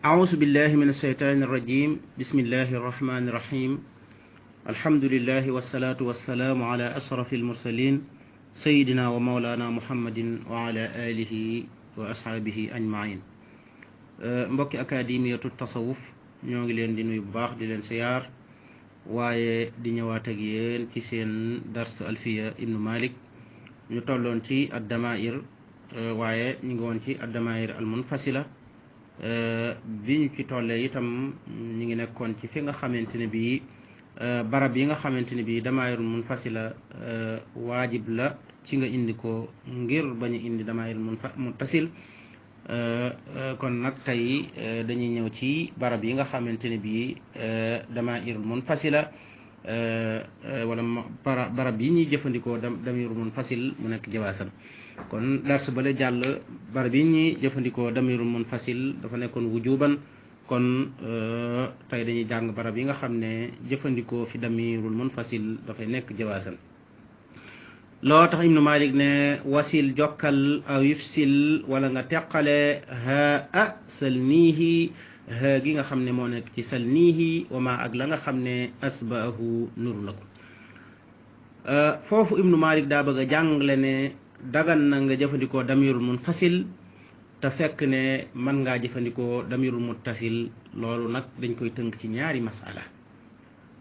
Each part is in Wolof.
أعوذ بالله من الشيطان الرجيم بسم الله الرحمن الرحيم الحمد لله والصلاة والسلام على أشرف المرسلين سيدنا ومولانا محمد وعلى آله وأصحابه أجمعين mbokki akademiyatu tasawuf ñoo ngi leen di nuyu bu baax di leen siyaar waaye di ñëwaat ak yéen ci seen dars alfiya ibnu malik ñu tolloon ci addamair waaye ñu ngi woon ci addamair al munfasila bi ñu ci tollee itam ñu ngi nekkoon ci fi nga xamante ne bii barab yi nga xamante ne bii damairul munfasila waajib la ci nga indi ko ngir bañ a indi damairul muntasil kon nag tey dañuy ñëw ci barab yi nga xamante ne bii damairul munfasila wala barab yi ñuy jëfandikoo damirul munfasil mu nekk jawaasan kon dars bale jàll barab yi ñuy jëfandikoo damirul munfasil dafa nekkoon wujuban kon tey dañuy jàng barab yi nga xam ne jëfandikoo fi damirul munfasil dafay nekk jawaasan loo tax ibnu malik ne wasil jokkal aw yufsil wala nga teqale haa salniihi haa gi nga xam ne moo nekk ci salniihi wa ma ak la nga xam ne asbaahu nuru na ko foofu ibnu malik daa bëgg a jàngale ne dagan na nga jëfandikoo damirul munfasil te fekk ne mën ngaa jëfandikoo damirul muttasil loolu nag dañ koy tënk ci ñaari masala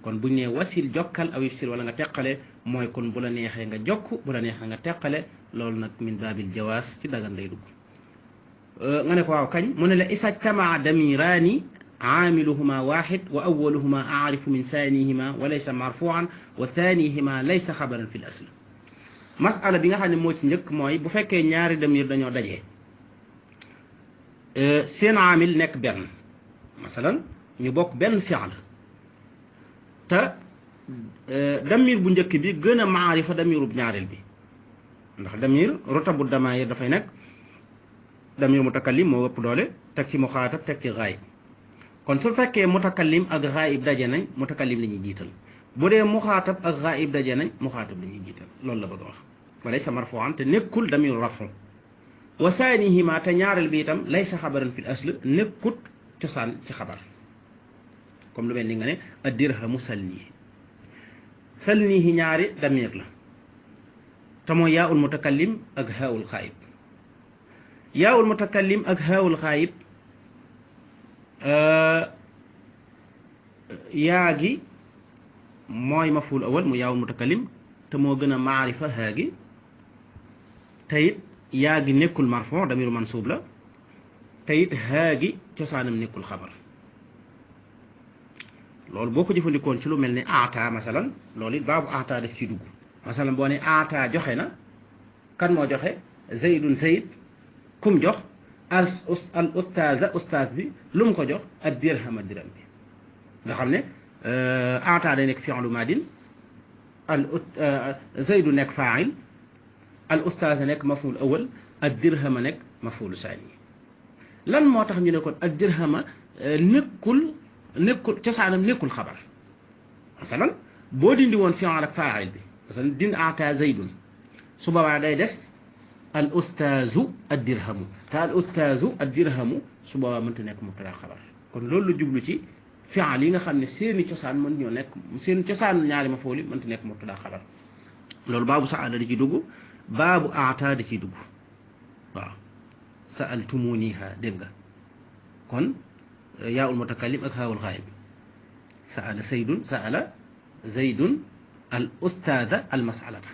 kon buñ ne wasil jokkal aw yufsil wala nga teqale mooy kon bu la neexee nga jokk bu la neexee nga teqale loolu nag min baabil jawaas ci dagan lay dugg nga ne ko waaw kañ mu ne la isajtamaa damiraani aamiluhuma waxid wa awaluhuma aarifu min saanihima wa laysa marfuan wa thanihima laysa xabaran fi l asl masala bi nga xam ne moo ci njëkk mooy bu fekkee ñaari damir dañoo dajee seen aamil nekk benn masalan ñu bokk benn fi'l te damir bu njëkk bi gën a maarifa damirub ñaareel bi ndax damir rotabu damair dafay nekk damir mutakallim moo ëpp doole teg ci muxaatab teg ci gaayib kon su fekkee mutakallim ak gaayib daje nañ mutakallim la ñuy jiital bu dee muxaatab ak gaayib daje nañ muxaatab la ñuy jiital loolu la bëgg a wax walaysa marfuan te nekkul damiru rafu wa saanihima te ñaareel bi itam laysa xabaran fil asl nekkut cosaan ci xabar comme lu mel ni nga ne addirhamu salnihi salnihi ñaari damir la te mooy yaa ul mutakallim ak haawul xaayib yaa ul mutakallim ak haawul xaayib yaa gi mooy maful awal mu yaa ul mutakallim te moo gën a maarifa haa gi te it yaa gi nekkul marfon damiru mansuub la te it haa gi cosaanam nekkul xabar loolu boo ko jëfandikoon ci lu mel ni aata masalan loolu it baabu aata daf ci dugg masalan boo ne aata joxe na kan moo joxe zaydun zayd kum jox al ustaaza ustaaz bi lu mu ko jox ad dirham dirham bi nga xam ne aata day nekk fi'lu maadin zaydu nekk faa'il al ustaaza nekk maf'ul awal ad dirhama nekk maf'ul saani lan moo tax ñu ne kon ad dirhama nekkul cosaanam nekkul xabar masalan boo dindi woon fi'l ak faa'il bi masalan dindi aata zaydun su boobaa day des al ustaazu ad dirhamu te al ustaazu ad dirhamu su boobaa mënta nekk mubtada xabar kon loolu la jublu ci fi'l yi nga xam ne seeni cosaan mën ñoo nekk seen cosaan ñaari mafooli mënta nekk mubtada xabar loolu baabu saala da ciy dugg baabu aata da ciy dugg waaw sa'altumuniha dégg nga kon yaa ul mutakallim ak haawul xaayib saala zaydun al ustaaza al masalata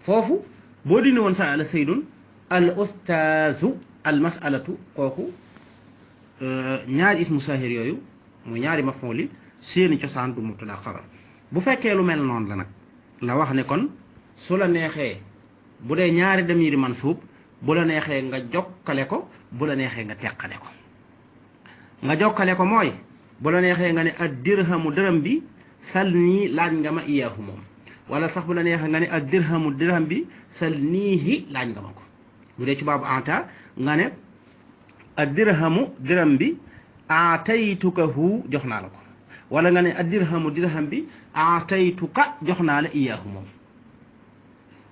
foofu boo dindi woon saala zaydun al ustaazu al masalatu kooku ñaari ismu sahir yooyu muy ñaari mafooli seeni cosaan du mubtada xabar bu fekkee lu mel noonu la nag la wax ne kon su la neexee bu dee ñaari damiri mansuub bu la neexee nga jokkale ko bu la neexee nga teqale ko nga jokkale ko mooy bu la neexee nga ne ad dirhamu dërëm bi salnii laaj nga ma iyaahu moom wala sax bu la neexee nga ne ad dirhamu dirham bi salniihi laaj nga ma ko bu dee ci baabu ata nga ne ad dirhamu dirham bi aataytukahu jox naa la ko wala nga ne ad dirhamu dirham bi aataytuka jox naa la iyaahu moom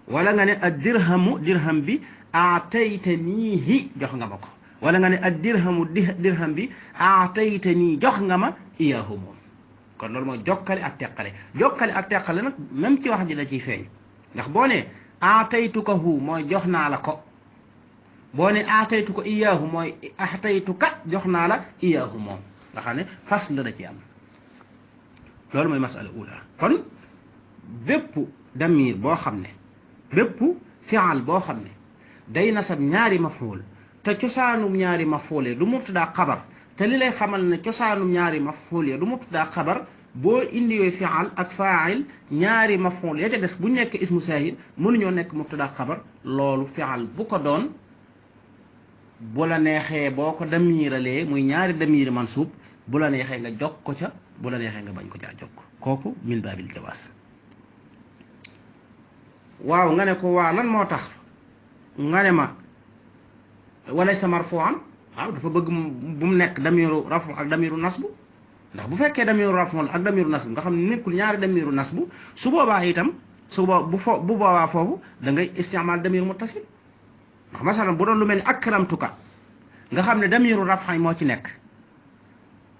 wala nga ne ad dirhamu dirham bi aataytaniihi jox nga ma ko wala nga ne ad dirhamu dirham bi aataytani jox nga ma iyaahu moom kon loolu mooy jokkale ak teqale nag même ci wax ji la ciy feeñ ndax boo ne aataytukahu mooy jox naa la ko boo ne aataytuka iyaahu mooy aataytuka jox naa la iyaahu moom nga xam ne fas la da ci am loolu mooy masala ula kon bépp damir boo xam ne bépp fi'al boo xam ne day nasab ñaari maf'ul te cosaanum ñaari maf'ul du mubtada xabar te li lay xamal ne cosaanum ñaari maf'ul ya du mubtada xabar boo indiwee fi'al ak fa'il ñaari maf'ul ya ca des bu nekk ismu saahid mënuñoo nekk mubtada xabar loolu fi'al bu ko doon bu la neexee boo ko damiralee muy ñaari damir mansub bu la neexee nga jokk ko ca bu la neexee nga bañ ko caa jokk kooku min baabil jawaas waaw nga ne ko waa lan moo tax nga ne ma walaysa marfu'an waaw dafa bëgg bu mu nekk damiru rafu ak damiru nasbu ndax bu fekkee damiru rafu ak damiru nasbu nga xam ne nekkul ñaari damiru nasbu su boobaa itam bu boobaa foofu da ngay istimaal damir muttasil ndax masalan bu doon lu mel ni akramtuka nga xam ne damiru rafu moo ci nekk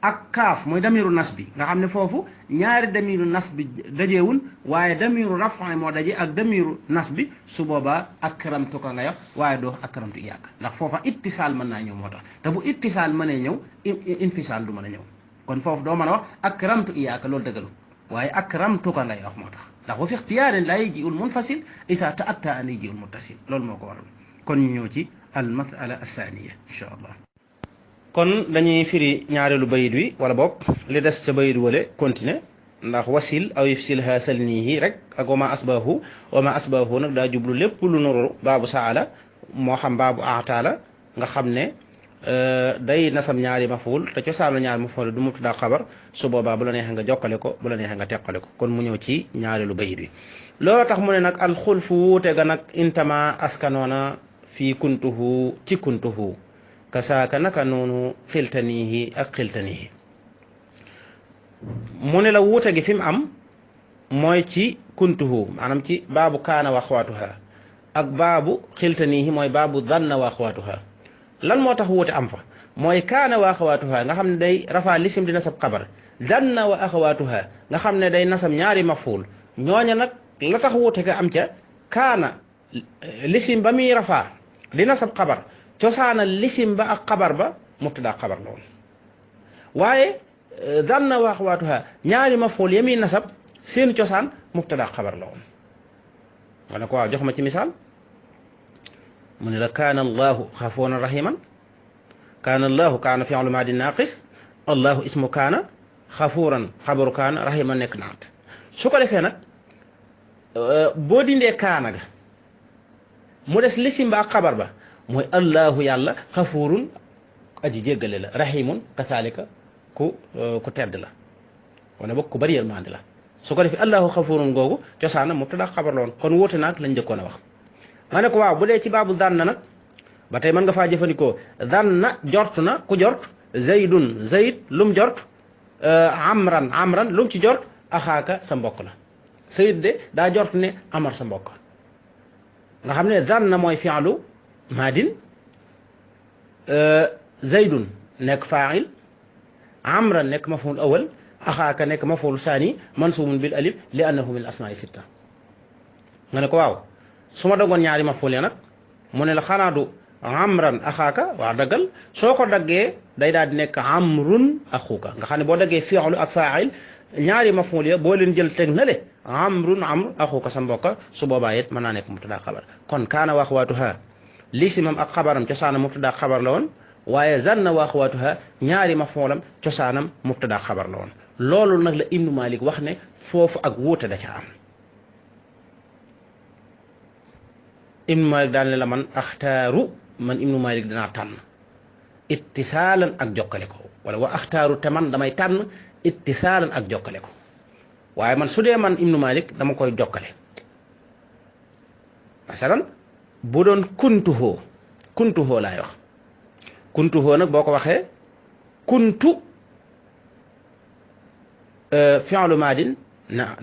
ak kaaf mooy damiru nas bi nga xam ne foofu ñaari damiru nas bi dajeewul waaye damiru rafa moo daje ak damiru nas bi su boobaa akramtuka nga yox waaye doo akramtu iyaaka ndax foofa ittisaal mën naa ñëw moo tax te bu ittisaal mënee ñëw infisaal du mën a ñëw kon foofu doo mën a wax akramtu iyaaka loolu dëggalu waaye akramtuka ngay wax moo tax ndax wa fi ixtiyaarin laa yaji'ul munfasil isa ta'atta an yaji'ul muttasil loolu moo ko waral kon ñu ñëw ci al mas'ala as-saaniya insha allah kon dañuy firi ñaareelu bayit wi wala boog li des ca bayit wale continuer ndax wasil aw yufsilha salnihi rek ak wama asbahu nag daa jublu lépp lu nuru baabu saala moo xam baabu aataala nga xam ne day nasam ñaari maful te cosaanu ñaari maful du mubtada xabar su boobaa bu la neexee nga jokkale ko bu la neexee nga teqale ko kon mu ñëw ci ñaareelu bayit wi loolu tax mu ne nag alxulfu wuute ga nag intama askanoona fii kuntuhu ci kuntuhu kasaaka naka noonu xiltanihi ak xiltanihi mu ne la wuute gi fi mu am mooy ci kuntuhu maanaam ci baabu kaana wa axwaatuha ak baabu xiltanihi mooy baabu danna wa axwaatuha lan moo tax wuute am fa mooy kaana wa axwaatuha nga xam ne day rafaa lisim di nasab xabar danna wa axwaatuha nga xam ne day nasab ñaari mafuul ñooña nag la tax wuute ga am ca kaana lisim ba muy rafaa di nasab xabar cosaana lisim ba ak xabar ba mubtada xabar la woon waaye danna wa axwaatuha ñaari mafuul ya muy nasab seen cosaan mubtada xabar la woon ma ne ko waaw jox ma ci misaal mu ne la kaana allahu xafuuran rahiman kaana allahu kaana fi'lu maadi naaqis allahu ismu kaana xafuuran xabaru kaana rahiman nekk naat su ko defee nag boo dindee kaana ga mu des lisim ba ak xabar ba mooy allahu yàlla xafuurun aji jéggale la rahimun kasaalika ku tedd la wane boog ku bari yërmande la su ko defee allahu xafuurun googu cosaana mubtada xabar la woon kon wóote naag lañ njëkkoon a wax ma ne ko waaw bu dee ci baabu danna nag ba tey mën nga faa jëfandikoo danna jort na ku jort zaydun zayd lum jort amran lum ci jort axaaka sa mbokk la zayd de daa jort ne amar sa mbokk nga xam ne danna mooy fi'lu maadin zaydun nekk faa'il amran nekk maf'ul awal axaaka nekk maf'ul saani mansuubun bil alif li annahu min asmaa'i sitta nga ne ko waaw su ma daggoon ñaari maf'ul ya nag mu ne la xanaa du amran axaaka waa daggal soo ko daggee day daal di nekk amrun axuka nga xam ne boo daggee fi'lu ak faa'il ñaari maf'ul ya boo leen jël teg na le amrun amr axuka sa mbokka su boobaa it mën naa nekk mubtada xabar kon kaana wa axwaatuha lisimam ak xabaram cosaanam mubtada xabar la woon waaye zanna wa axwaatuha ñaari maf'ulam cosaanam mubtada xabar la woon loolu nag la Ibnu Malik wax ne foofu ak wuute da ca am Ibnu Malik daal ne la man axtaaru man Ibnu Malik danaa tànn ittisaalan ak jokkale ko wala wa axtaaru te man damay tànn ittisaalan ak jokkale ko waaye man su dee man Ibnu Malik dama koy jokkale masalan bu doon kuntuhoo laay wax kuntuhoo nag boo ko waxee kuntu fi'lu maadin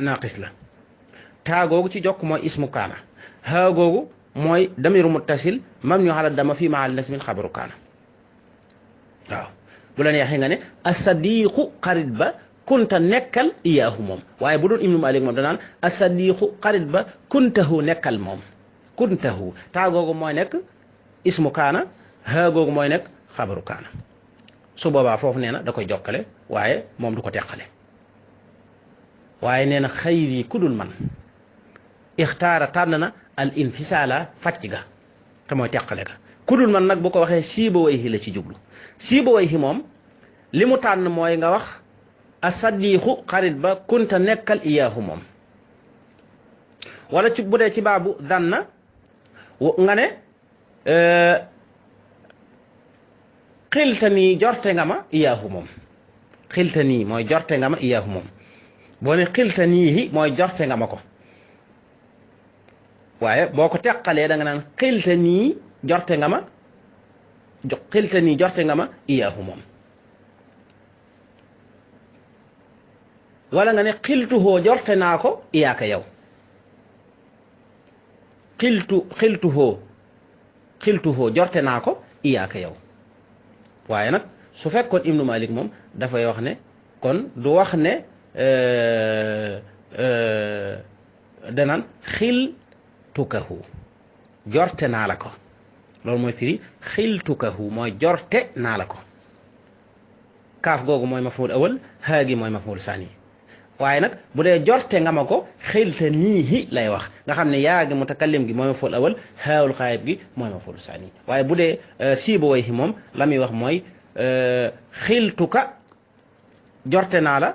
naaqis la taa googu ci jokk mooy ismu kaana haa googu mooy damiru muttasil mabni ala dama fi mahalli nasbin xabaru kaana waaw bu la neexee nga ne asadiqu xarit ba kunta nekkal iyaahu moom waaye bu doon ibnu malik moom danaan asadiqu xarit ba kuntahu nekkal moom kuntahu taa googu mooy nekk ismu kaana haa googu mooy nekk xabaru kaana su boobaa foofu nee na da koy jokkale waaye moom du ko teqale waaye nee na xayri ku dul man ixtaara tànn na al infisaala fàcc ga te mooy teqale ga ku dul man nag bu ko waxee Sibawayhi la ci jublu Sibawayhi moom li mu tànn mooy nga wax asadiqu xarit ba kunta nekkal iyaahu moom wala ci bu dee ci baabu danna nga ne xilta nii jorte nga ma iyaahu moom xilta nii mooy jorte nga ma iyaahu moom boo ne xilta nii mooy jorte nga ma ko waaye boo ko teqalee da nga naan xilta nii jorte nga ma xilta nii jorte nga ma iyaahu moom wala nga ne xiltuhoo jorte naa ko iyaaka yow xiltuhoo jorte naa ko iyaaka yow waaye nag su fekkoon ibnu malik moom dafay wax ne kon du wax ne danaan xiltukahu jorte naa la ko loolu mooy firi xiltukahu mooy jorte naa la ko kaaf googu mooy maf'ul awal haa gi mooy maf'ul saani waaye nag bu dee jorte nga ma ko xilta niihi lay wax nga xam ne yaa gi mutakallim gi mooy maf'ul awal haawul xaayib gi mooy maf'ul saani waaye bu dee Sibawayhi moom la muy wax mooy xiltuka jorte naa la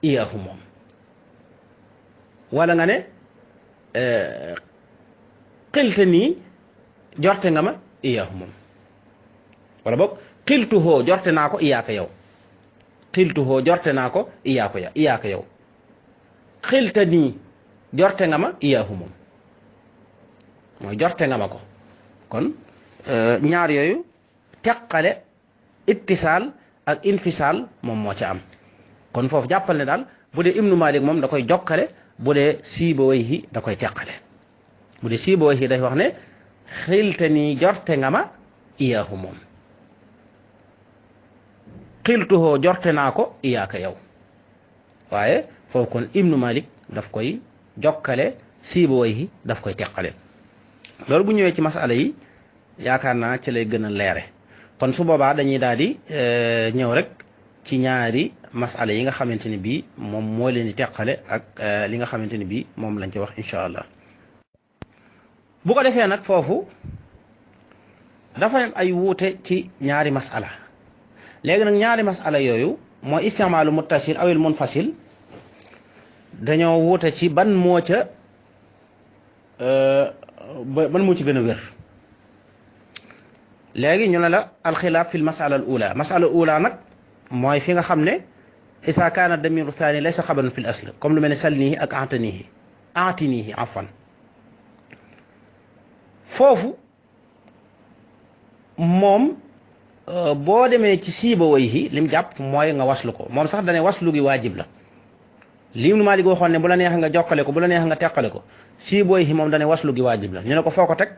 iyaahu moom wala nga ne xilta nii jorte nga ma iyaahu moom wala boog xiltuhoo jorte naa ko iyaaka yow xiltuhoo jorte naa ko iyaaka yow xilta nii jorte nga ma iyaahu moom mooy jorte nga ma ko kon ñaar yooyu teqale ittisaal ak infisaal moom moo ca am kon foofu jàppal ne daal bu dee ibnu malik moom da koy jokkale bu dee Sibawayhi da koy teqale bu dee Sibawayhi day wax ne xilta nii jorte nga ma iyaahu moom xiltuhoo jorte naa ko iyaaka yow waaye foofu kon ibnu malik daf koy jokkale Sibawayhi daf koy teqale loolu bu ñëwee ci masala yi yaakaar naa ci lay gën a leere kon su boobaa dañuy daal di ñëw rek ci ñaari masala yi nga xamante ni bii moom moo leen di teqale ak li nga xamante ni bii moom lañ ci wax incha allah bu ko defee nag foofu dafa am ay wuute ci ñaari masala léegi nag ñaari masala yooyu mooy istimaalu muttasil awil munfasil dañoo wuute ci ban moo ca ban moo ci gën a wér léegi ñu ne la alxilaaf fi l masala al ula masala al ula nag mooy fi nga xam ne isa kaana damiru thani laysa xabaran fi l asl comme lu mel ne salnihi ak atinihi afwan foofu moom boo demee ci Sibawayhi lim jàpp mooy nga waslu ko moom sax dane waslu gi waajib la li Ibnu Maalik waxoon ne bu la neex nga jokkale ko bu la neex nga teqale ko Sibawayhi moom dane waslu gi waajib la ñu ne ko foo ko teg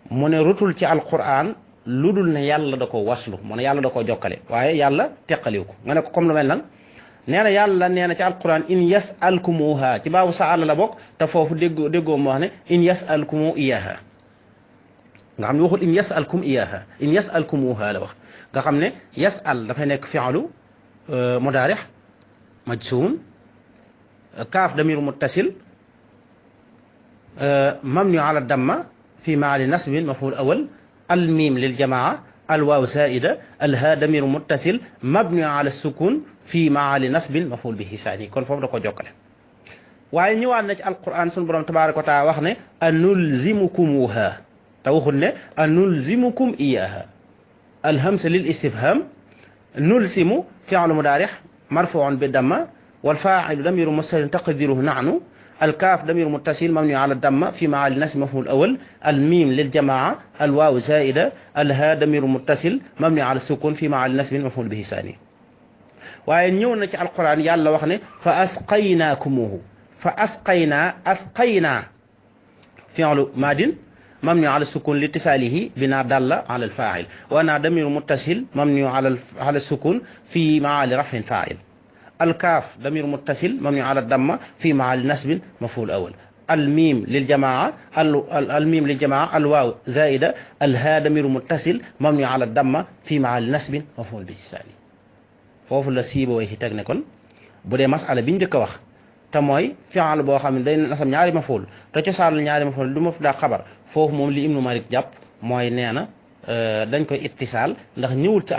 mu ne rutul ci alquran lu dul ne yàlla da ko waslu mu ne yàlla da ko jokkale waaye yàlla teqaliw ko nga ne ko comme lu mel nan nee na yàlla nee na ci alquran in yasalkumuha ci baabu saala la bokk te foofu déggoo mu wax ne in yasalkumu iyaha nga xam ne waxul in yasalkum iyaha in yasalkumuha la wax nga xam ne yasal dafay nekk fi'lu mudaarix majsuum kaaf damiru muttasil mabni ala damma fi maali nasbin maf'ul awal الميم للجماعة الواو زائدة الها ضمير متصل مبني على السكون في محل نصب مفعول به ثاني kon foofu da ko jokkale waaye ñëwaat na ci alquran sunu borom tabaaraka wa taala wax ne anulzimukumuha te waxul ne anulzimukum iyaha alhamza lil istifham nulzimu fi'lu mudaari' marfu'un bi damma wal faa'ilu damiru mustatir taqdiruhu nahnu الكاف ضمير متصل مبني على الضمة في محل نصب مفعول الأول الميم للجماعة الواو زائدة الها ضمير متصل مبني على السكون في محل نصب مفعول به ثاني waaye ñëw na ci alquran yàlla wax ne fa asqaynakumuhu fa asqayna fi'lu madin مبني على السكون لاتصاله بنا دل على الفاعل وأنا ضمير متصل مبني على السكون في محل رفع فاعل الكاف ضمير متصل مبني على الضمة في محل نصب مفعول أول الميم للجماعة الميم للجماعة الواو زائدة الهاء ضمير متصل مبني على الضمة في محل نصب مفعول به ثاني foofu la Sibawayhi teg ne kon bu dee masala bi njëkk a wax te mooy fi'al boo xam ne day nasab ñaari mafuul te cosaanal ñaari mafuul du mubtada xabar foofu moom li Ibnu Malik jàpp mooy nee na dañ koy ittisaal ndax ñëwul ci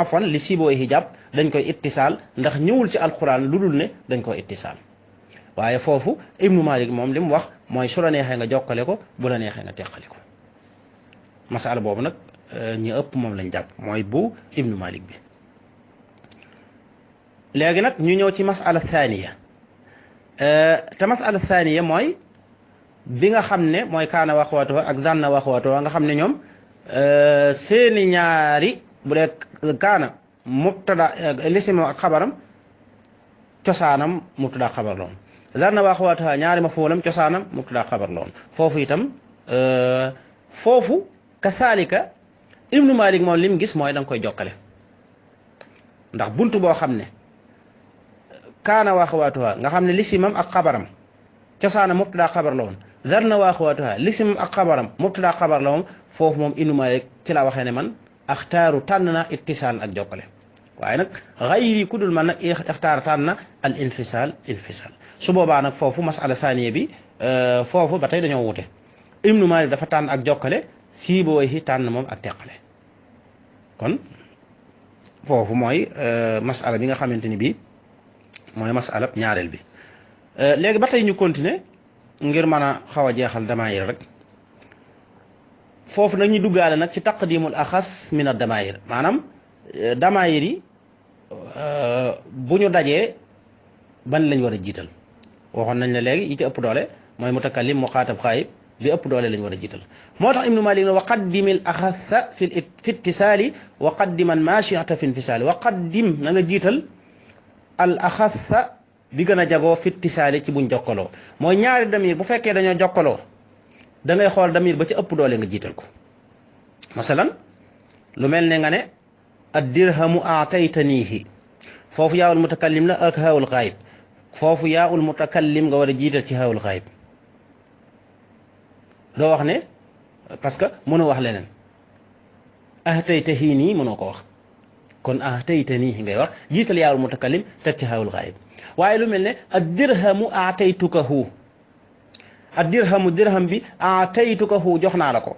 afwan li Sibawayhi jàpp dañ koy ittisaal ndax ñëwul ci alquran lu dul ne dañ koy ittisaal waaye foofu Ibnu Malik moom li mu wax mooy su la neexee nga jokkale ko bu la neexee nga teqale ko masala boobu nag ñu ëpp moom lañ jàpp mooy bu Ibnu Malik bi léegi nag ñu ñëw ci masala thaniya te masala thaniya mooy bi nga xam ne mooy kaana waxwatoo ak zanna waxwatoo nga xam ne ñoom seeni ñaari bu dee kaana mubtada lisimo ak xabaram cosaanam mubtada xabar loon zanna waxwatoo ñaari mafuulam cosaanam mubtada xabar loon foofu itam foofu kasaalika Ibnu Malik moom lim gis mooy da nga koy jokkale ndax buntu boo xam ne kaana waaxawaatuha nga xam ne lisimam ak xabaram cosaana mubtada xabar la woon zanna waaxawaatuha lisimam ak xabaram mubtada xabar la woon foofu moom Ibnu Malik ci la waxee ne man axtaaru tànn na ittisaal ak jokkale waaye nag xayri ku dul man nag axtaar tànn na al infisaal su boobaa nag foofu masala saaniya bi foofu ba tey dañoo wute Ibnu Malik dafa tànn ak jokkale Sibawayhi tànn moom ak teqale kon foofu mooy masala bi nga xamante ni bii mooy masala ñaareel bi léegi ba tey ñu continuer ngir mën a xaw a jeexal damaayir rek foofu nag ñu duggaale nag ci taqdimul axas min ad damaayir maanaam damaayir yi bu ñu dajee ban lañ war a jiital waxoon nañ la léegi yi ci ëpp doole mooy mutakallim muxaatab xaayib li ëpp doole lañ war a jiital moo tax Ibnu Malik ne wa qaddimil axasa fi ittisaali wa qaddiman maa shi'ta fi infisaali wa qaddim na nga jiital al axasa bi gën a jagoo fi ittisaali ci buñ jokkaloo mooy ñaari damir bu fekkee dañoo jokkaloo da ngay xool damir ba ci ëpp doole nga jiital ko masalan lu mel ne nga ne ad dirhamu aataytaniihi foofu yaawul mutakallim la ak haawul xaayib foofu yaawul mutakallim nga war a jiital ci haawul xaayib doo wax ne parce que mënoo wax leneen aataytahii nii mënoo ko wax kon aataytaniihi ngay wax jiital yaawul mutakallim teg ci haawul xaayib waaye lu mel ne ad dirhamu aataytukahu ad dirhamu dirham bi aataytukahu jox naa la ko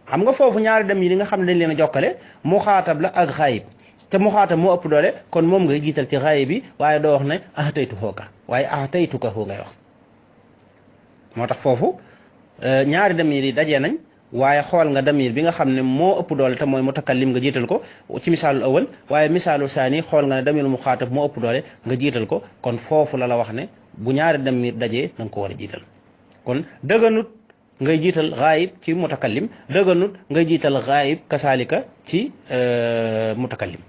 xam nga foofu ñaari dem yi nga xam ne dañ leen a jokkale muxaatab la ak xaayib te muxaatab moo ëpp doole kon moom ngay jiital ci xaayib bi waaye doo wax ne aataytuhooka waaye aataytukahu ngay wax moo tax foofu ñaari damir yi dajee nañ waaye xool nga damir bi nga xam ne moo ëpp doole te mooy mutakallim nga jiital ko ci misaalul awal waaye misaalul saani xool nga ne damir muxaatab moo ëpp doole nga jiital ko kon foofu la wax ne bu ñaari damir dajee da nga ko war a jiital kon dëgganut ngay jiital xaayib ci mutakallim dëgganut ngay jiital xaayib kasaalika ci mutakallim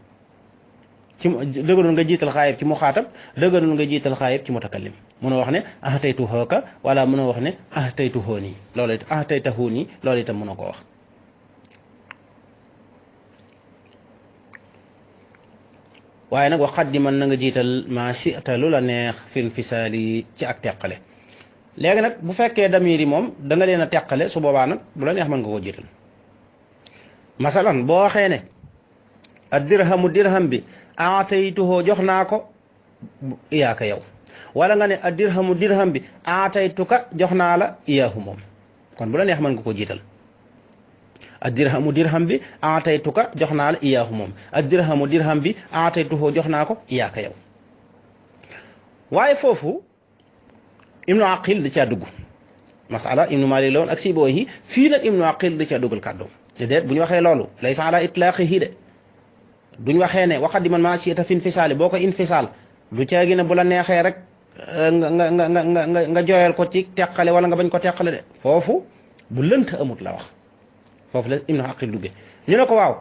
ci dëgganut nga jiital xaayib ci muxaatab dëgganut nga jiital xaayib ci mutakallim mënoo wax ne ahtaytu hooka wala mënoo wax ne ahtaytu hooni loolu it ahtayta hooni loolu itam mënoo ko wax waaye nag wax qaddiman na nga jiital maa shi'ta lu la neex fil fisaali ci ak teqale léegi nag bu fekkee damir yi moom da nga leen a teqale su boobaa nag bu la neex mën nga koo jiital masalan boo waxee ne ad dirhamu dirham bi aataytuhoo jox naa ko iyaaka yow wala nga ne ad dirhamu dirham bi aataytuka jox naa la iyaahu moom kon bu la neex mën nga ko jiital ad dirhamu dirham bi aataytuka jox naa la iyaahu moom ad dirhamu dirham bi aataytuhoo jox naa ko iyaaka yow waaye foofu Ibnu Aqil da caa dugg masala Ibnu Malik la woon ak Sibawayhi fii nag Ibnu Aqil da caa duggal kàddoom te déet bu ñu waxee loolu laysa ala itlaaqihi de duñ waxee ne wa qaddiman maa shi'ta fi infisaali boo ko infisaal du caagi ne bu la neexee rek nga jooyal ko ci teqale wala nga bañ ko teqale de foofu bu lënt amut la wax foofu la Ibnu Aqil dugge ñu ne ko waaw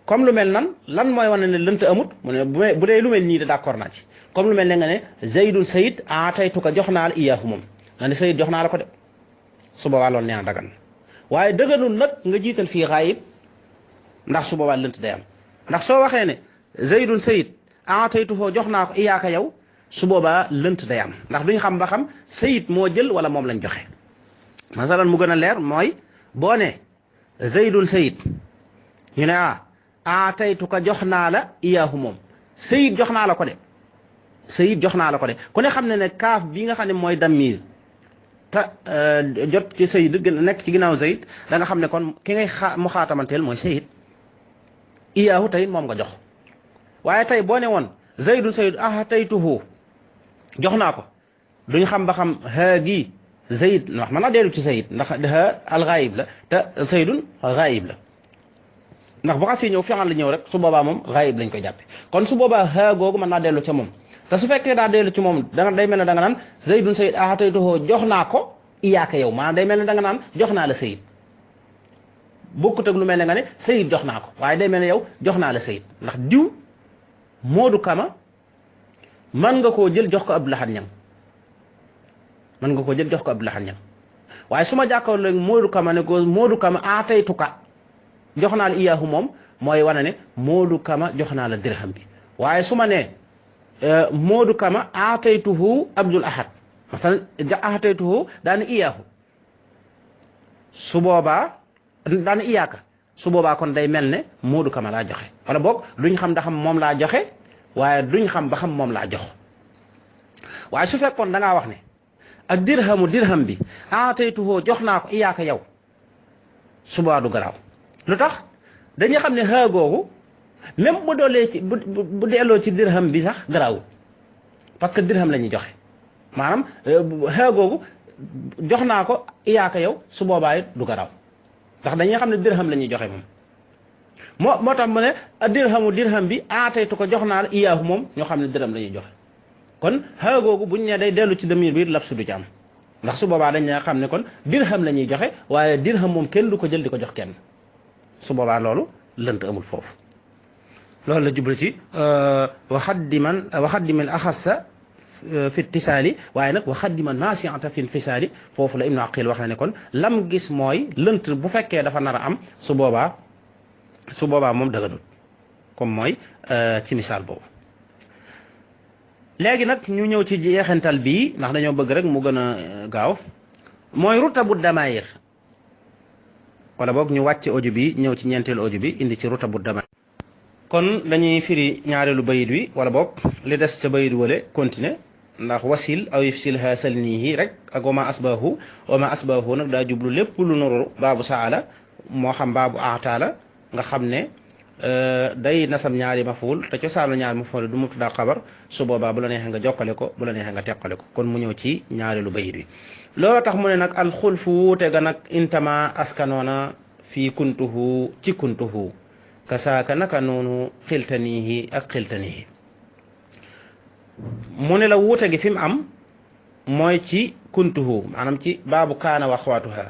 comme lu mel nan lan mooy wane ne lënt amut mu ne bu dee lu mel nii de d'accord naa ci comme lu mel ne nga ne Zaydun Sayid aataytuka jox naa la iyaahu moom nga ne Sayid jox naa la ko de su boobaa loolu nee na dagan waaye dëgganul nag nga jiital fii xaayib ndax su boobaa lënt day am ndax soo waxee ne zaydun sayid ataytuhu jox naa ko iyaaka yow su boobaa lënt day am ndax duñ xam ba xam sayid moo jël wala moom lañ joxe. masalan mu gën a leer mooy boo ne zaydun sayid ñu ne ataytuka jox naa la iyaahu moom sayid jox naa la ko de sayid jox naa la ko de ku ne xam ne ne kaaf bi nga xam ne mooy dammiir te jot ci sayid nekk ci ginnaaw sayid da nga xam ne kon ki ngay mu xaatamanteel mooy sayid iyaahu tey moom nga jox waaye tey boo ne woon zaydun sayid ataytuhu jox naa ko duñ xam ba xam haa gi zayd wax mën naa dellu ci sayid ndax haa al gaayib la te zaydun gaayib la ndax bu xasee ñëw fi'al la ñëw rek su boobaa moom gaayib lañ koy jàppe kon su boobaa haa googu mën naa dellu ca moom te su fekkee daa dellu ci moom danga day mel ne da nga naan zaydun sayid ataytuhu jox naa ko iyaaka yow maanaam day mel ne da nga naan jox naa la sayid bokkut ak lu mel ne nga ne sayid jox naa ko waaye day mel ne yow jox naa la sayid ndax diw Moodu Kama mën nga koo jël jox ko Abdou Lahad Ñang mën nga koo jël jox ko Abdou Lahad Ñang waaye su ma jàkkaarloo léegi Moodu Kama ne ko Moodu Kama ataytuka jox naa la iyaahu moom mooy wane ne Moodu Kama jox naa la dirham bi waaye su ma nee Moodu Kama ataytuhu Abdul Ahad masalan ataytuhu daana iyaahu su boobaa daana iyaaka su boobaa kon day mel ne Moodu Kama laa joxe wala boog duñ xam da xam moom laa joxe waaye duñ xam ba xam moom laa jox waaye su fekkoon da ngaa wax ne ak dirham bi ataytuhu jox naa ko iyaaka yow su boobaa du garaaw lu tax dañuy xam ne haa googu même bu doolee ci bu delloo ci dirham bi sax garaawul parce que dirham la ñuy joxe maanaam haa googu jox naa ko iyaaka yow su boobaa it du garaaw ndax dañuy xam ne dirham la ñuy joxe moom moo tax mu ne dirham bi ataytu ko jox naa la iyaahu moom ñoo xam ne dirham la ñuy joxe kon haa googu buñ ne day dellu ci damir bi lapsu du ci am ndax su boobaa dañ xam ne kon dirham la ñuy joxe waaye dirham moom kenn du ko jël di ko jox kenn su boobaa loolu lënt amul foofu loolu la jublu ci waxaddiman axassa fi ittisaali waaye nag waxaddiman maasiata fi infisaali foofu la Ibnu Aqil waxee ne kon lam gis mooy lënt bu fekkee dafa nar a am su boobaa moom dëgganul comme mooy ci misaal boobu. léegi nag ñu ñëw ci jeexental bii ndax dañoo bëgg rek mu gën a gaaw mooy rutabu damaayir wala boog ñu wàcce audio bi ñëw ci ñeenteelu audio bi indi ci rutabu damaayir kon dañuy firi ñaareelu bayit wi wala boog li des ca bayit wale continuer ndax wasil aw yufsilha salnihi rek ak wama asbahu nag daa jublu lépp lu nuru baabu saala moo xam baabu aataala nga xam ne day nasam ñaari mafuul te cosaanu ñaari mafuul du mubtada xabar su boobaa bu la neexee nga jokkale ko bu la neexee nga teqale ko kon mu ñëw ci ñaareelu bayit wi loolu tax mu ne nag alxulfu wuute ga nag intama askanoona fii kuntuhu ci kuntuhu kasaaka naka noonu xiltanihi ak xiltanihi mu ne la wuute gi fi mu am mooy ci kuntuhu maanaam ci baabu kaana wa axwaatuha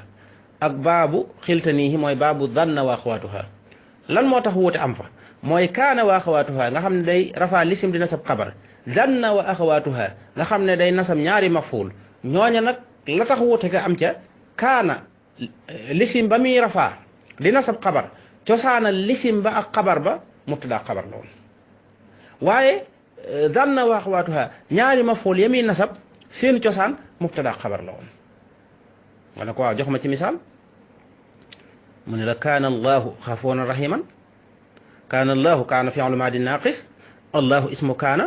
ak baabu xiltanihi mooy baabu danna wa axwaatuha lan moo tax wuute am fa mooy kaana wa axawaatuha nga xam ne day rafaa lisim di nasab xabar danna wa axawaatuha nga xam ne day nasab ñaari mafuul ñooña nag la tax wuute ga am ca kaana lisim ba muy rafaa di nasab xabar cosaana lisim ba ak xabar ba mubtada xabar la woon waaye danna wa axawaatuha ñaari mafuul ya muy nasab seen cosaan mubtada xabar la woon nga ne ko waaw jox ma ci misaal mu ne la kaana allahu xafuuran rahiman kaana allahu kaana fi'lu maadi naaqis allahu ismu kaana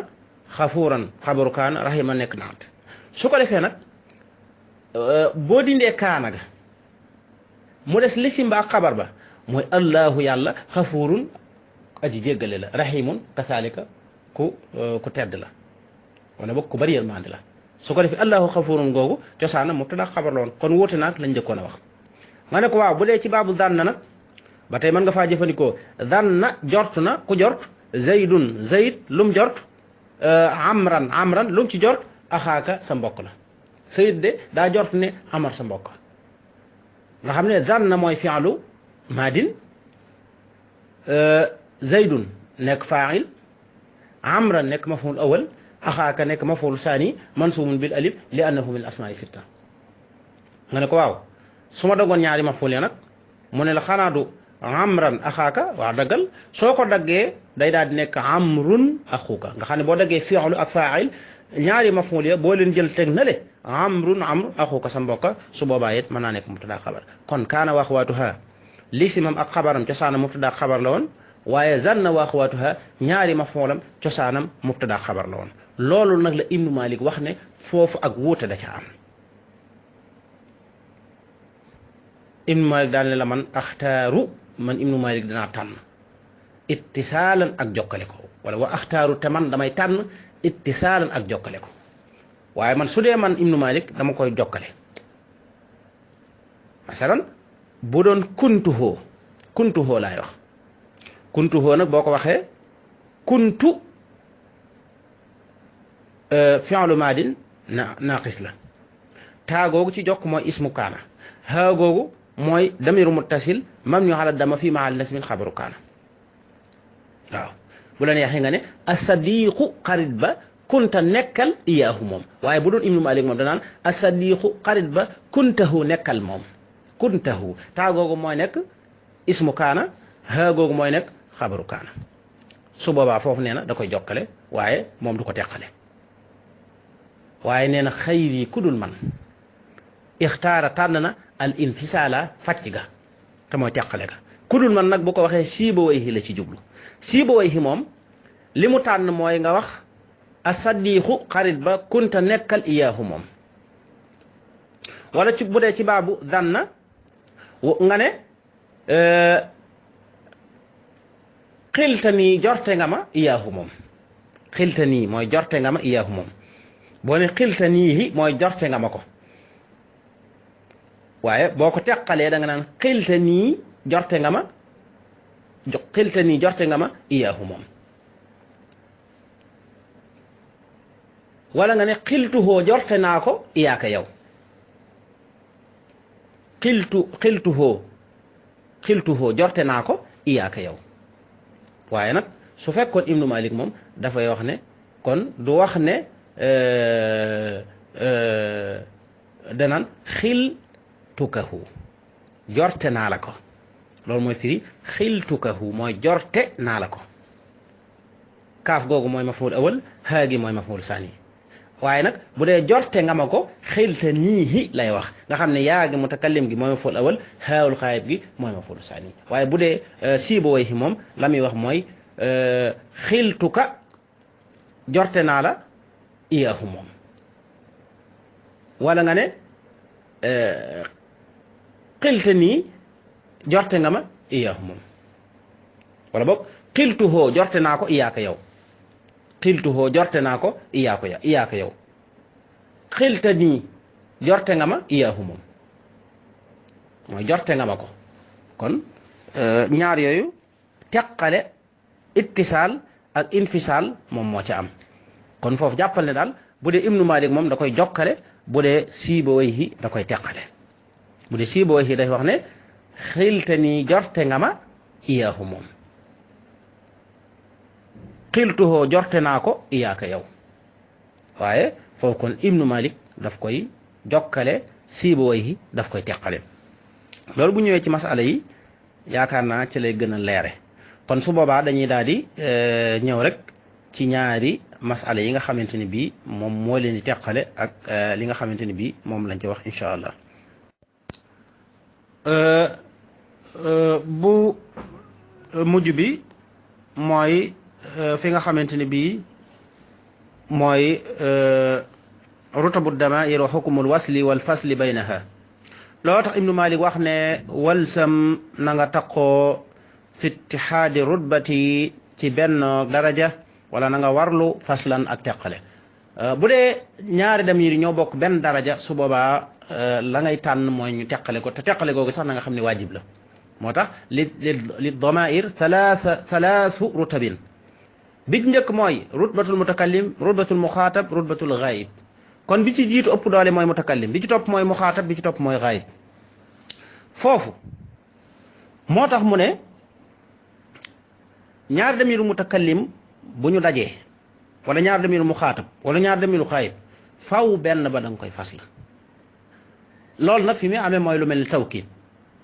xafuuran xabaru kaana rahiman nekk naat su ko defee nag boo dindee kaana ga mu des lisim ba ak xabar ba mooy allahu yàlla xafuurun aji jéggale la rahimun kasaalika ku tedd la wala boog ku bari yërmande la su ko defee allahu xafuurun googu cosaana mubtada xabar la woon kon wuute naag lañ njëkkoon a wax nga ne ko waaw bu dee ci baabu danna nag ba tey mën nga faa jëfandikoo danna jort na ku jort zaydun zayd lum jort amran lum ci jort axaaka sa mbokk la zayd de daa jort ne amar sa mbokk nga xam ne danna mooy fi'lu maadin zaydun nekk faa'il amran nekk maf'ul awal axaaka nekk maf'ul saani mansuubun bil alif li annahu min asmaa'i sitta nga ne ko waaw su ma dogoon ñaari mafuul ya nag mu ne la xanaa du amran axaaka waa daggal soo ko daggee day daal di nekk amrun axuka nga xam ne boo daggee fi'lu ak fa'il ñaari maf'ul ya boo leen jël teg na le amrun amr axuka sa mbokka su boobaa it mën naa nekk mubtada xabar kon kaana wa axwaatuha lisimam ak xabaram cosaanam mubtada xabar la woon waaye zanna wa axwaatuha ñaari maf'ulam cosaanam mubtada xabar la woon loolu nag la Ibnu Malik wax ne foofu ak wuute da ca am Ibnu Malik daal ne la man axtaaru man Ibnu Malik danaa tànn ittisaalan ak jokkale ko wala wa axtaaru te man damay tànn ittisaalan ak jokkale ko waaye man su dee man Ibnu Malik dama koy jokkale masalan bu doon kuntuhoo laay wax kuntuhoo nag boo ko waxee kuntu fi'lu maadin naaqis la taa googu ci jokk mooy ismu kaana haa googu mooy damiru muttasil mabni ala dama fi maal nasmin xabaru kaana waaw bu la neexee nga ne asadiqu xarit ba kunta nekkal iyaahu moom waaye bu doon Ibnu Malik moom danaan asadiqu xarit ba kuntahu nekkal moom kuntahu taa googu mooy nekk ismu kaana haa googu mooy nekk xabaru kaana su boobaa foofu nee na da koy jokkale waaye moom du ko teqale waaye nee na xayri ku dul man ixtaara tànn na al infisaala fàcc ga te mooy teqale ga ku dul man nag bu ko waxee Sibawayhi la ci jublu Sibawayhi moom li mu tànn mooy nga wax asadiqu xarit ba kunta nekkal iyaahu moom wala ci bu dee ci baabu zanna nga ne xilta nii jorte nga ma iyaahu moom xilta nii mooy jorte nga ma iyaahu moom boo ne xilta nii mooy jorte nga ma ko waaye boo ko teqalee da nga naan xilta nii jorte nga ma xilta nii jorte nga ma iyaahu moom wala nga ne xiltuhoo jorte naa ko iyaaka yow xiltuhoo jorte naa ko iyaaka yow waaye nag su fekkoon Ibnu Malik moom dafay wax ne kon du wax ne danaan xiltukahu jorte naa la ko loolu mooy firi xiltukahu mooy jorte naa la ko kaaf googu mooy maf'ul awal haa gi mooy maf'ul saani waaye nag bu dee jorte nga ma ko xilta niihi lay wax nga xam ne yaa gi mutakallim gi mooy maf'ul awal haawul xaayib gi mooy maf'ul saani waaye bu dee Sibawayhi moom la muy wax mooy xiltuka jorte naa la iyaahu moom wala nga ne xilta nii jorte nga ma iyaahu moom wala boog xiltuhoo jorte naa ko iyaaka yow xiltuhoo jorte naa ko iyaaka yow xilta nii jorte nga ma iyaahu moom mooy jorte nga ma ko kon ñaar yooyu teqale ittisaal ak infisaal moom moo ca am kon foofu jàppal ne daal bu dee Ibnu Malik moom da koy jokkale bu dee Sibawayhi da koy teqale bu dee Sibawayhi day wax ne xilta nii jorte nga ma iyaahu moom xiltuhoo jorte naa ko iyaaka yow waaye foofu kon Ibnu Malik daf koy jokkale Sibawayhi daf koy teqale loolu bu ñëwee ci masala yi yaakaar naa ci lay gën a leere kon su boobaa dañuy daal di ñëw rek ci ñaari masala yi nga xamante ni bii moom moo leen di teqale ak li nga xamante ni bii moom lañ ci wax incha allah bu mujj bi mooy fi nga xamante ni bii mooy rutabu damair wa xukmul wasli wal fasli baynaha loo tax Ibnu Malik wax ne walsam na nga taqoo fi ittihaadi rutbati ci benn daraja wala na nga warlu faslan ak teqale bu dee ñaari damir yi ñoo bokk benn daraja su boobaa la ngay tànn mooy ñu teqale ko te teqale googu sax na nga xam ne waajib la moo tax li damair thalaasu rutabin bi ci njëkk mooy rutbatul mutakallim rutbatul muxaatab rutbatul gaayib kon bi ci jiitu ëpp doole mooy mutakallim bi ci topp mooy muxaatab bi ci topp mooy gaayib foofu moo tax mu ne ñaar damiru mutakallim bu ñu dajee wala ñaar damiru muxaatab wala ñaar damiru gaayib faw benn ba da nga koy fas la loolu nag fi mu amee mooy lu mel ni tawkiid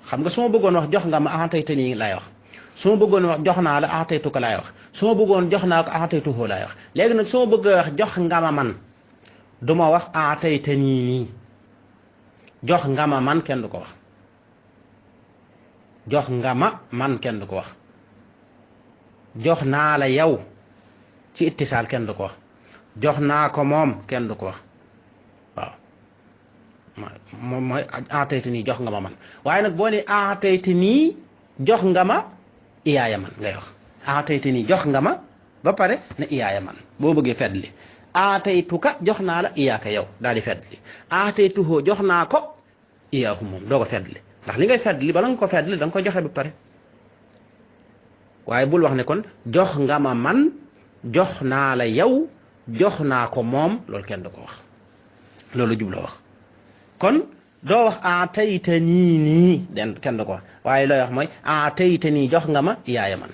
xam nga su ma bëggoon wax jox nga ma a'taytanii laay wax su ma bëggoon wax jox naa la a'taytuka laay wax su ma bëggoon jox naa ko a'taytuhu laay wax léegi nag su ma bëgg wax jox nga ma man du ma wax a'taytanii nii jox nga ma man kenn du ko wax jox nga ma man kenn du ko wax jox naa la yow ci ittisaal kenn du ko wax jox naa ko moom kenn du ko wax waaw moom mooy a'taytanii jox nga ma man waaye nag boo ne a'taytanii jox nga ma iyaaya man ngay wax a'taytanii jox nga ma ba pare ne iyaaya man boo bëggee feddli a'taytuka jox naa la iyaaka yow daal di feddli a'taytuhu jox naa ko iyaahu moom doo ko feddli ndax li ngay feddli bala nga ko feddli da nga ko joxe ba pare waaye bul wax ne kon jox nga ma man jox naa la yow jox naa ko moom loolu kenn du ko wax loolu jubloo wax kon doo wax a'taytanii nii den kenn du ko wax waaye looy wax mooy a'taytanii jox nga ma iyaaya man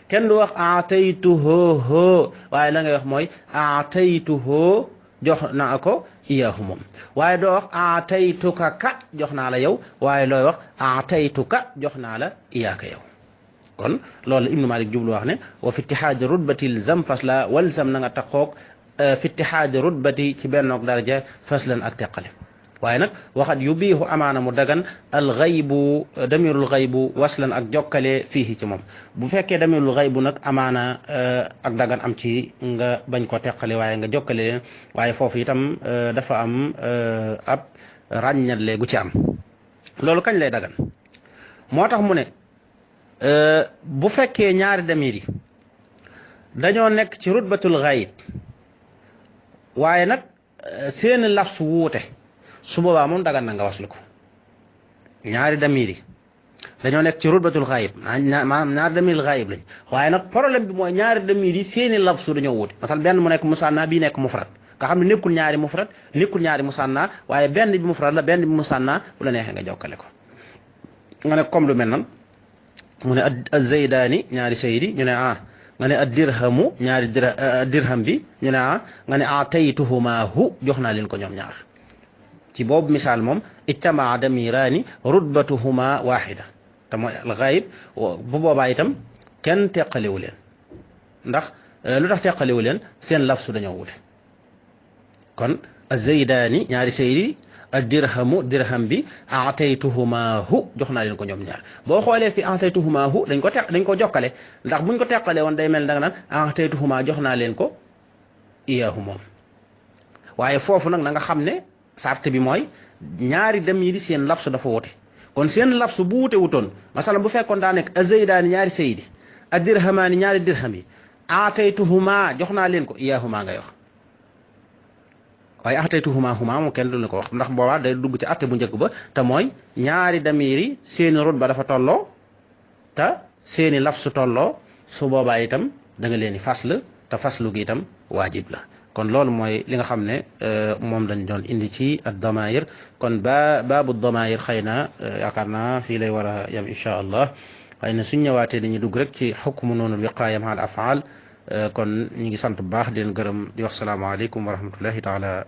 kenn du wax a'taytuhu waaye la ngay wax mooy a'taytuhu jox naa ko iyaahu moom waaye doo wax a'taytuka ka jox naa la yow waaye looy wax a'taytuka jox naa la iyaaka yow kon loolu Ibnu Malik jublu wax ne wa fi ittihaadi rutbati ilzam fasla walzam na nga taqoog fi ittihaadi rutbati ci bennoog daraja faslan ak teqale waaye nag waxat yubiihu amaana mu dagan alxaybu damirul xaybu waslan ak jokkale fii ci moom bu fekkee damirul xaybu nag amaana ak dagan am ci nga bañ ko teqale waaye nga jokkale leen waaye foofu itam dafa am ab ràññatle gu ci am loolu kañ lay dagan moo tax mu ne bu fekkee ñaari damir yi dañoo nekk ci rutbatul xayb waaye nag seen lafs wuute su boobaa moom dagan na nga waslu ko ñaari damir yi dañoo nekk ci rutbatul xayb maanaam ñaari damir xayb lañ waaye nag problème bi mooy ñaari damir yi seeni lafsu dañoo wuute masal benn mu nekk musanna bii nekk mufrad nga xam ne nekkul ñaari mufrad nekkul ñaari musanna waaye benn bi mufrad la benn bi musanna bu la neexee nga jokkale ko nga ne comme lu mel nan mu ne az-zaydaani ñaari saydi ñu ne nga ne ad-dirhamu ñaari dirham bi ñu ne nga ne a'taytuhumaahu jox naa leen ko ñoom ñaar ci boobu misaal moom ijtamaa damiraani rutbatuhuma waaxida te mooy al-ghaayib bu boobaa itam kenn teqalewu leen ndax lu tax teqalewu leen seen lafsu dañoo wute kon az-zaydaani ñaari saydi ad-dirhamu dirham bi a'taytuhumaahu jox naa leen ko ñoom ñaar boo xoolee fi a'taytuhumaahu dañ ko jokkale ndax buñ ko teqalee woon day mel da nga naan a'taytuhumaa jox naa leen ko iyaahu moom waaye foofu nag na nga xam ne sart bi mooy ñaari dem yi di seen lafsu dafa wute kon seen lafsu bu wute wutoon masalan bu fekkoon daa nekk az-zaydaani ñaari saydi ad-dirhamaani ñaari dirham yi a'taytuhumaa jox naa leen ko iyaahumaa ngay wax waaye a'taytuhumaa moom kenn du ne ko wax ndax boobaa day dugg ci atte bu njëkk ba te mooy ñaari damir yi seeni rutba dafa tolloo te seeni lafsu tolloo su boobaa itam da nga leen di fasl te faslu gi itam waajib la kon loolu mooy li nga xam ne moom lañ doon indi ci ad-damair kon baabu damair xëy na yaakaar naa fii lay war a yem incha allah xëy na suñ ñëwaatee dañuy dugg rek ci xukmu noonu wiqaaya ma al afaal kon ñu ngi sant bu baax di leen gërëm di wax salaamaaleykum wa rahmatullahi taala